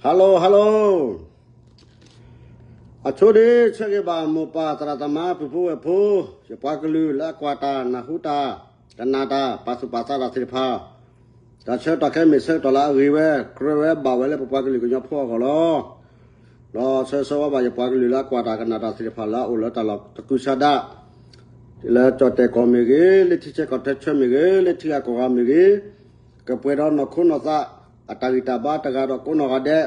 Hello hello, အဆိဒ့ ဆၢဂ့ၤဘၣ်မိၢ်ပၢ်သရၣ်သမါ ပုၢ်ဖိဝဲၢ်ဖိ, ယပှၤကလုာ်လၢအကွၢ်တၢ် နၢ်ဟူတၢ် ကနၣ်တၢ် ပာ်သူၣ်ပာ်သးတၢ်သ့ၣ်တဖၣ်, တၢ်ဆၢကတီၢ်ခဲအံၤမ့ၢ်ဆၢကတီၢ်လၢအဂ့ၤဝဲ ကြၢးဝဲဘၣ်ဝဲလၢပပှၤကလုာ်ကညီဖိအဂီၢ်လီၤ. ဒီးဆၢဂ့ၤဆၢဝါဘၣ်ယပှၤကလုာ်လၢအကွၢ်တၢ် ကနၣ်တၢ်သ့ၣ်တဖၣ်လၢအအိၣ်လၢတၢ်လီၢ်တကုၤဆးဒး လၢကၠီၣ်တဲၣ်ကီၢ်မ့ၢ်ဂ့ၤ, လၢထံဆၢကီၢ်ဆၢမ့ၢ်ဂ့ၤ, လၢထံဂၤကီၢ်ဂၤမ့ၢ်ဂ့ၤ, ကပှဲၤဒီးနီၢ်ခိနီၢ်သး အတၢ်ဂံၢ်တၢ်ဘါတဂၤဒီးကိးနီၢ်ဂၤဒဲး,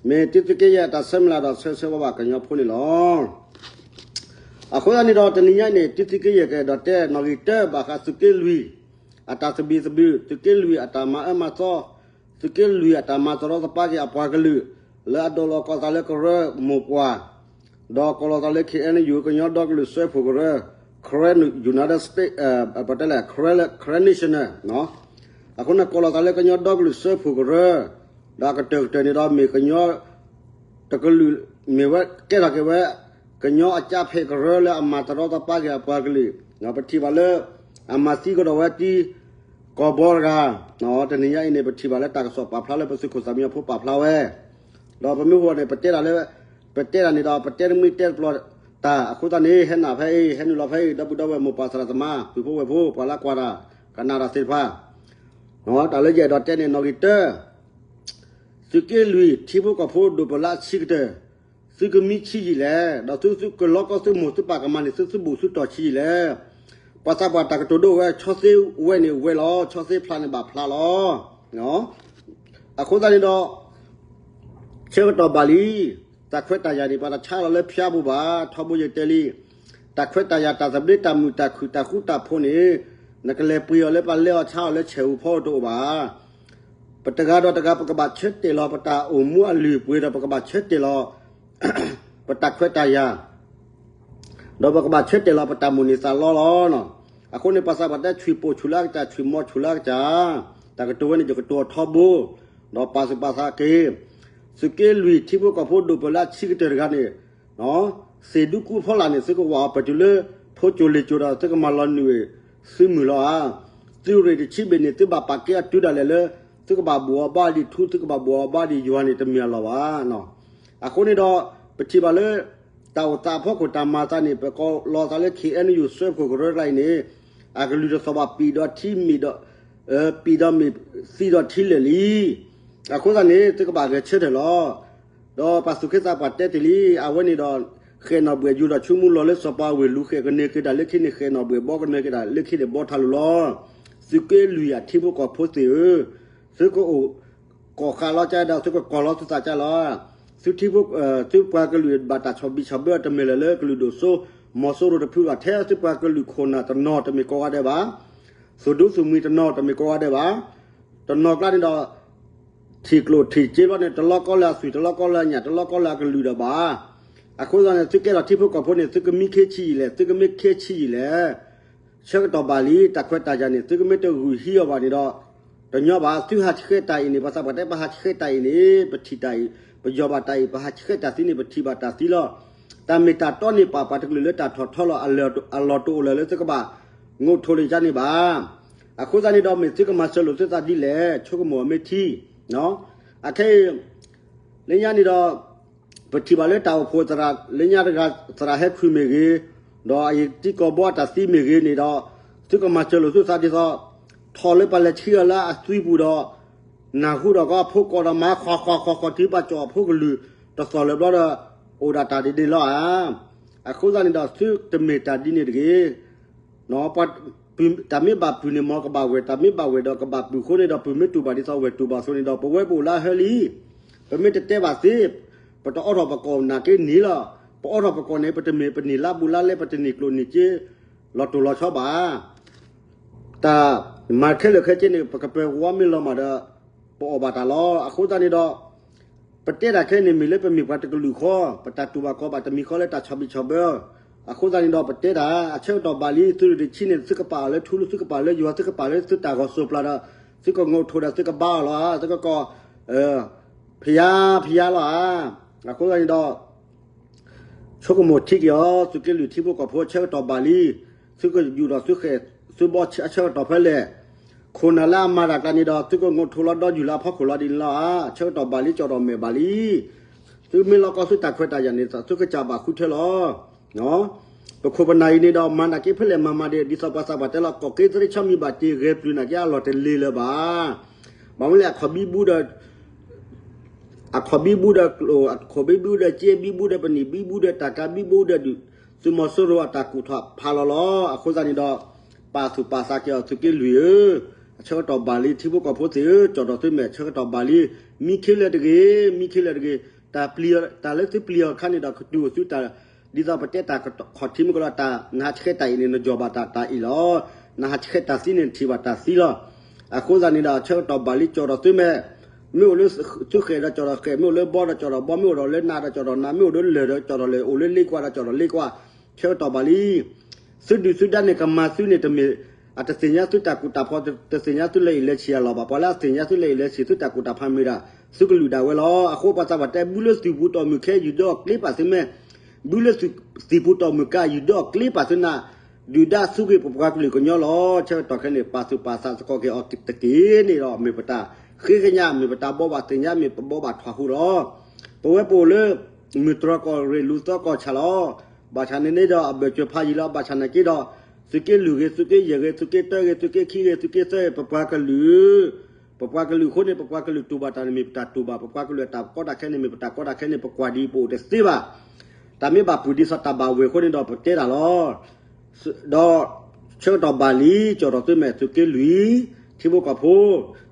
မ့ၢ်တံသုးက့ယဲၢ်အတၢ်ဆၢမုၢ်လၢ်ဒီးဆၢဂ့ၤဆၢဝါဘၣ်ကညီဖိန့ၣ်လီၤ. အဃိသတးန့ၣ်ဒီး တနံၤညါအံၤန့ၣ် တံသုးက့ယဲၢ်ကအဲၣ်ဒိးတဲနီၣ်ဂံၢ်တၢ ဘၣ်ဃးသုးက့လွံၢ် အတၢ်သဘံၣ်သဘုၣ်, သုးက့လွံၢ်အတၢ်မၤအၢမၤသီ, သုးက့လွံၢ်အတၢ်မၤတရီတပါက့ၤအပှၤကလုာ် လၢအဒိးလီၤကီၢ်သးလၢကရၢမိၢ်ပှၢ် ဒီးကိးလီၤသးလၢ ခ့ၣ်အဲၣ်ယူၣ် ကညီဒီကလုာ်စၢဖှိၣ်ကရၢ, Karen United States, ပတဲလဲၣ် Karen National, အဃိန့ၣ် ကိးလီၤသးလၢကညီဒီကလုာ်စၢဖှိၣ်ကရၢ, ဒီးအကတၢၢ်ကတၢၢ်န့ၣ်ဒီးမ့ၢ်ကညီ တကလုာ်မ့ၢ်ဝဲကဲထီၣ်က့ၤဝဲ ကညီအကၢ်ဖဲးကရၢလၢအမၤတရီတပါက့ၤအပှၤကလုာ်, ပထံၣ်ဘၣ်လၢ အမၤသံကဒီးဝဲတံၤကီၢ်ဘီတဂၤ, တနံၤညါအံၤန့ၣ် ပထံၣ်ဘၣ်လၢတၢ်ကစီၣ်ပာ်ဖျါလၢပသုးခိၣ်သးမံအဖိပာ်ဖျါဝဲ, ဒီးပမ့ၢ်ဟူအီၤန့ၣ် ပတဲဒၣ်လၢ ပတဲဒၣ်န့ၣ်ဒီး ပတဲတမှံတဲတပျီၤတၢ် အဃိသတးန့ၣ် ဟဲနုာ်ဖဲအံၤ ဟဲနုာ်လီၤဖဲအံၤ ဒီပုၢ်ဒီဝဲၢ်မိၢ်ပၢ်သရၣ်သမါ ပုၢ်ဖိဝဲၢ်ဖိ ပှၤလၢကွၢ်တၢ် ကနၣ်တၢ်သ့ၣ်တဖၣ်, တၢ်လၢယအဲၣ်ဒိးတဲန့ၣ် နီၣ်ဂံၢ်တၢ သုးက့လွံၢ်ထံဖိကီၢ်ဖိဒိၣ်ပၢလၢအဆံးကတၢၢ်, သုကမံဆံးယံာ်လဲၣ်, ဒီးသုသုကလီကီသုးမိၢ်သုပာ်ကမၣ်န့ၣ် သုသုဘူၣ်သုတီၢ်ဆံးယံာ်လဲၣ်. ပှၤသးပှၢ်တၢ်ကတိၤဒိၣ်ဝဲ ဆီသ့ဝဲန့ၣ်ဝဲလီၤ, ဆီသ့ဖျါန့ၣ်ဘၣ်ဖျါလီၤ. အဃိသတးန့ၣ်ဒီး ဆၢကတီၢ်ဘၣ်လံ, တၢ်ခွဲးတၢ်ယာ်န့ၣ် ပှၤတဆါလီၤလၢဖၠါပူၤဘၣ်, ထီဘိယတဲလံ, တၢ်ခွဲးတၢ်ယာ်တၢ်သဘျ့တၢ်မုာ်တၢ်ခုၣ်တၢ်ဃူတၢ်ဖိးန့ၣ်, နကလဲၤပှ့ၤအီၤလၢပလဲအီၤဆါအီၤလၢဆဲးဟူဖီတအိၣ်ဘၣ်. ပတဂၤဒီးတဂၤ ပကဘၣ်ဆၢတဲာ်လီၤပတၢ်အိၣ်မူအလုၢ်အပှ့ၤဒီး ပကဘၣ်ဆၢတဲာ်လီၤ ပတၢ်ခွဲးတၢ်ယာ် ဒီးပကဘၣ်ဆၢတဲာ်လီၤပတၢ်မိၣ်န့ၢ်သးလီလီၤ. အဃိန့ၣ် ပှၤသးပှၢ်တဲ ဆွံၣ်ပိာ်ဆူၣ်လၢအကစၢ် ဆွံၣ်မီၤဆူၣ်လၢအကစၢ်, တၢ်ကတိၤဝဲန့ၣ် ယကတိၤအီၤထီဘိ, ဒီးပာ်သူၣ်ပာ်သးက့ၤ သုးက့လွံၢ်ထံဖိကီၢ်ဖိဒိၣ်ပၢလၢအဆံးကတၢၢ်တဂၤန့ၣ်, သ့ၣ်ဒူကူဖီလာ်န့ၣ် သုကဝၢ်အီၤပတုၤလၢ ဖိကၠိလ့ၣ်ကၠိဒီး သုကမၤလီၤနုာ် သုမုၢ်လီၤဧါ. သုးရ့ၣ်တဆံဘ့ၣ်န့ၣ် သုဘၣ်ပာ်ကဲအီၤတုၤဒၣ်လဲာ်လၢ သုကဘၣ်ဘှီၣ်အီၤဘၣ်ဒ်ထူ သုကဘၣ်ဘှီၣ်အီၤဘၣ်ဒ်ယွၤန့ၣ် တမ့ၢ်အလီၢ်ဘၣ်. အဃိန့ၣ်ဒီး ပထံၣ်ဘၣ်လၢ တၢ်အိၣ်သးအဖီခိၣ်တၢ်မၤသးန့ၣ် ပကိးလီၤသးလၢ ခ့ၣ်အဲၣ်ယူၣ် စၢဖှိၣ်ကရၢတကျါအံၤန့ၣ် အကလုၢ်တသီၣ်ဘၣ် ပံာ်ဒီးထံမ့ၢ်ဒီး ပံာ်ဒီးမ့ၢ်သံဒီးထံလၢာ်လံ. အဃိသတးန့ၣ် သုကဘၣ်ဂဲၤဆၢထၢၣ်လီၤ. ဒီးပှၤသူၣ်က့သးပှၢ်တဲတ့ၢ်လံ အဝဲန့ၣ်ဒီး ဃဲးနီၣ်ဘှဲၣ်ယူၤဒီးဆူမူလီၤလၢစီၤပၤဝ့ၢ်လူၤဃဲး ကနၢၤက့ၤတၢ်လၢခံန့ၣ် ဃဲးနီၣ်ဘှဲၣ်ဘီ ကနၢၤက့ၤတၢ်လၢခံန့ၣ် ဘီထါလူၤလီၤ. သုးက့လွံၢ်အထံဖိကီၢ်ဖိသ့ၣ်ဧၢ, သုကအိၣ်ကီၢ်ဃးလီၤကဒီး သုကကီၢ်လီၤသုသးကလီၤ. သုထံဖိ သုပှၤကလုာ်ဘၣ်တၢ်ဆီၣ်ဘံၣ်ဆီၣ်ဘၢ တမ့ၢ်လၢၤလၢကလုာ်ဒိၣ်စိ မီၤစိရိၤတဖုဘၣ် ထဲသုပှၤကလုာ်ခိၣ်နၢ်တနီၤတမ့ၢ်ကိးဂၤဒဲးဘၣ်, သုးဒူသုးမှံၤတနီၤတမ့ၢ်ကိးဂၤဒဲးဘၣ်. တနီၤကျါန့ၣ်ဒီး ထံၣ်ကျိၣ်ထံၣ်စ့ဘျီန့ၣ် တလီၤကီလၢအသွံၣ် တလီၤကီလၢအညၣ် တလီၤကီလၢအကလုၢ်ဒီးဘၣ်. အဃိသတးန့ၣ် သုကဲထီၣ်ထံဖိကီၢ်ဖိန့ၣ် သုကမံခ့ဆံးယံာ်လဲၣ်, သုကမ့ၢ်ခ့ဆံးယံာ်လဲၣ်. ဆၢကတီၢ်ဘၣ်လံ တၢ်ခွဲးတၢ်ယာ်န့ၣ် သုကမ့ၢ်တဂုာ်ဟံးအီၤဘၣ်န့ၣ်ဒီး တညီဘၣ်. သုဟးဆှဲးတၢ်အံၤန့ၣ် ပှၤသးပှၢ်တဲ ပဟးဆှဲးတၢ်အံၤန့ၣ် ပထံၣ်တၢ်အံၤ ပယီၤဘၣ်တၢ်အံၤ ပဟးဆှဲးတၢ်သံန့ၣ် ပထံၣ်ဘၣ်တၢ်သံလီၤ. တၢ်မ့ၢ်တၢ်တီန့ၣ် ပာ်ပှၤတကလုာ်လၢတၢ်ထီၣ်ထီလီၤ အလီၢ်တအိၣ်လၢၤလၢသုကဘၣ် ငိးထိးလၢယါန့ၣ်ဘၣ်. အဃိသတးန့ၣ်ဒီး မ့ၢ်သုကမၤစၢၤလိာ်သုသးဒ်လဲၣ် ဆိကမိၣ်အီၤမ့ၢ်ထံ အခဲအံၤ လၢညါန့ၣ်ဒီး ပထံၣ်ဘၣ်လၢတၢ်အိၣ်ဖှိၣ်သရၣ် လၢညါတဂၤ သရၣ်ဟဲခွံမ့ၢ်ဂ့ၤ, ဒီးအတံၤကီၢ်ဘီအတၢ်သံမ့ၢ်ဂ့ၤန့ၣ်ဒီး သုကမၤစၢၤလိာ်သုသးဒ်သိး ထီၣ်လၢပှၤလဲၤဆံးအီၤလၢအသွံပူၤဒီး နၢ်ဟူဒီးကီၢ်ဖိကီၢ်ဒီးမၤ ဃီဃီဃီဃီတုၤပာ်ကၠီၣ်အဖိကလုၢ် တသီၣ်လၢၤဘျီဒီး အိၣ်ဒၣ်တၢ်ဒ်န့ၣ်လီၤဧါ. အဃိသတးန့ၣ်ဒီး သုတမ့ၢ်တၢ်ဒ်န့ၣ်တဂ့ၤ တၢ်မ့ၢ်ဘၣ်ပုၢ်န့ၣ် မ်ကဘၣ်ဝဲၢ်, တၢ်မ့ၢ်ဘၣ်ဝဲၢ်ဒီးကဘၣ်ပုၢ်အဃိန့ၣ်ဒီး ပုၢ်မ့ၢ်တူၢ်ဘၣ်ဒ်သိးဝဲၢ်တူၢ်ဘၣ်အသိးန့ၣ်ဒီး ပဝဲပအိၣ်လၢအဟၢလံ. ပမ့ၢ်တတဲဘၣ်သ့, ပတအိးထီၣ်ပကိာ်နာ်က့န့ၣ်လီၤ. ပအိးထီၣ်ပကိာ်န့ၣ် ပတမ့ၢ်ပန့ၢ်လါဘူးလါလဲ ပတန့ၢ်ကျိၣ်န့ၢ်စ့ လီၤတိၢ်လီၤဆီဘၣ်. တၢ်မၤခဲလၢာ်ခဲဆ့န့ၣ် ပကပၢၤဝီမ့ၢ်လီၤမၢ်ဒီး ပအီၣ်ဘၣ်တၢ်လီၤ. အဃိသတးန့ၣ်ဒီး ပတဲတၢ်ခဲအံၤန့ၣ် မ့ၢ်လၢပမ့ၢ်ပှၤတကလုာ်ဃီ, ပတၢ်တူၢ်ဘၣ်ခီၣ်ဘၣ်တမံၤဃီလၢတၢ်ဆီၣ်ဘံၣ်ဆီၣ်ဘၢ. အဃိသတးန့ၣ်ဒီး ပတဲတၢ် အဆၢကတီၢ်ဘၣ်လံ သုးရ့ၣ်တဆံန့ၣ် သုကပာ်အီၤလၢထူ သုကပာ်လၢယွၤ သုကပာ်လၢသုတၢ်ဂီၤစိးပျၢ်ဒီး သုကငိးထိးဒီးသုကဘါအီၤလီၤဧါ, သုကကိး ဖယါ ဖယါလီၤဧါ. အဃိသတးန့ၣ်ဒီး ဆိကမိၣ်ထံက့ၤအီၤ သုးက့လွံၢ်ထံဖိကီၢ်ဖိအဆၢကတီၢ်ဘၣ်လံ, သုကယူၢ်ဒီးသုဃဲၣ်သုဘီအဆၢကတီၢ်ဖဲလဲၣ်. ခိၣ်နၢ်လၢအမၤတၢ်ကျါန့ၣ်ဒီး သုကငိးထိးလီၤဒီးယူၤလၢအဖီခိၣ်လီၤဒ်န့ၣ်လီၤဧါ. ဆၢကတီၢ်ဘၣ်လံ ကၠီၣ်ဒီးမဲာ်ဘၣ်လံ. သုမ့ၢ်လီၤကီသုတၢ်ခွဲးတၢ်ယာ်န့ၣ် သုကစၢ်ဘၣ်ဃုထၢလီၤ. ပခိၣ်ပနၢ်အံၤန့ၣ်ဒီး မၤနာ်က့ဖဲလဲၣ်မၤမၤဒံး ဒ်သိးပှၤသးပှၢ်တဲလီၤ ကီၢ်က့သရ့ဆီမံၤဘၣ်တ့ၢ်ဂဲၤပျုၤနာ်က့အလီၢ်တလ့ၤလၢၤဘၣ်. ဘၣ်မနုၤလဲၣ် အခီၣ်ဘံဘူဒီး အခီၣ်ဘံဘူဒီးကျိၣ် အခီၣ်ဘံဘူဒီးစ့ ဘံဘူဒီးပနံာ် ဘံဘူဒီးတၢ်ကါ ဘံဘူဒီးဒုး သုးမီၤစိရိၤအတၢ်ကူၣ်ထီၣ်ဖးလီၤလီၤ. အဃိသတးန့ၣ်ဒီး ပာ်သူၣ်ပာ်သးက့ၤအီၤ သုးက့လွံၢ်ဧၢ, အဆၢကတီၢ်ဘၣ်လံ ထံဖိကီၢ်ဖိသ့ၣ်ဧၢ, ကၠီၣ်ဒီးသုမဲာ် အဆၢကတီၢ်ဘၣ်လံ, မံခ့လၢာ်တဂ့ၤ, မံခ့လၢာ်တဂ့ၤ, တၢ်ပျံၤ တၢ်လၢသုပျံၤအီၤခါန့ၣ်ဒီး ကတုၤအိၣ်သုတၢ် ဒ်သိးပတဲတၢ်ခီၣ်ထံးမုၢ်ကလီၤတၢ် နဟးဆှဲးတၢ်အံၤန့ၣ် နယီၢ်ဘၣ်တၢ်တၢ်အံၤလီၤ. နဟးဆှဲးတၢ်သံန့ၣ် နထံၣ်ဘၣ်တၢ်သံလီၤ. အဃိသတးန့ၣ်ဒီး အဆၢကတီၢ်ဘၣ်လံ ကၠီၣ်ဒီးသုမဲာ်, မ့ၢ်အိၣ်လၢသုဃဲၣ်ဒီးကၠီၣ်ဒီးဃဲၣ်, မ့ၢ်အိၣ်လၢဘီဒီးကၠီၣ်ဒီးဘီ, မ့ၢ်အိၣ်ဒီးလၢနးဒီးကၠီၣ်ဒီးနး, မ့ၢ်အိၣ်လၢလၢၢ်ဒီးကၠီၣ်ဒီးလၢၢ်, အိၣ်လၢလ့ကွၢ်ဒီးကၠီၣ်ဒီးလ့ကွၢ်, ဆၢကတီၢ်ဘၣ်လံ. သုဒုၣ်သုဒါန့ၣ် ကမၤသုန့ၣ်တမ့ၢ် အတသ့ၣ်ညါသုတၢ်ကူၣ်တၢ်ဖး တသ့ၣ်ညါသုလၢအ့ၣ်လၢဆံးအလီၢ်ဘၣ်. ပှၤလၢအသ့ၣ်ညါသုလၢအ့ၣ်လၢဆံး သုတၢ်ကူၣ်တၢ်ဖးမ့ၢ်ဒၣ် သုကလုာ်ဒၣ်ဝဲလီၤ. အဃိပှၤသးပှၢ်တဲ ဘုလၢသံၣ်ပူၤတီၢ်မုၢ်ခဲ ယုၢ်ဒၢအီၤကျ့ပာ်သုမဲာ်, ဘုလၢသံၣ်ပူၤတီၢ်မုၢ်ကါ ယုၢ်ဒၢအီၤကျ့ပာ်သုနၤ, ဒုၣ်ဒါသူဂ့ၤပပှၤကလုာ်ကညီလီၤ. ဆၢကတီၢ်ခဲန့ၣ် ပာ်သူၣ်ပာ်သးသကိးက့ၤအီၤတက့ၢ်န့ၣ်ဒီး မ့ၢ်ပတၢ်ဃ့ကညး, မ့ၢ်ပတၢ်ဘိးဘၣ်သ့ၣ်ညါ, မ့ၢ်ပဘိးဘၣ်ထွးဟူလီၤ. ပဝဲပအိၣ်လၢ မုၢ်တြီၢ်ကီၢ်ရ့ၣ်လူၤသီကီၢ်ဆၣ်လီၤ. ဘၣ်ဆၣ်န့ၣ်န့ၣ်ဒီး အဘၢၣ်စၢၤဖးယံာ်လီၤ. ဘၣ်ဆၣ်နာ်က့ဒီး သုးက့လွံၢ်ဂ့ၤ, သုးက့ယဲၢ်ဂ့ၤ, သုးက့တၢဂ့ၤ, သုးက့ခံဂ့ၤ, သုးက့သၢဂ့ၤ, ပပှၤကလုာ်, ပပှၤကလုာ်အဃိန့ၣ် ပပှၤကလုာ်တူၢ်ဘၣ်တၢ်န့ၣ်မ့ၢ်ပတၢ်တူၢ်ဘၣ်, ပပှၤကလုာ်အတၢ်ကီတၢ်ခဲန့ၣ်မ့ၢ်ပတၢ်ကီတၢ်ခဲန့ၣ် ပကွၢ်ဒ်ပအိၣ်တသ့ဘၣ်. တၢ်မ့ၢ်ဘၣ်ပုၢ်ဒ်သိးတၢ်ဘၣ်ဝဲၢ်အဃိန့ၣ်ဒီး ပတဲတၢ်လီၤ. ဒီးဆၢကတီၢ်ဘၣ်လံ ကၠီၣ်ဒီးသုမဲာ် သုးက့လွံၢ်, ထံဖိကီၢ်ဖိ,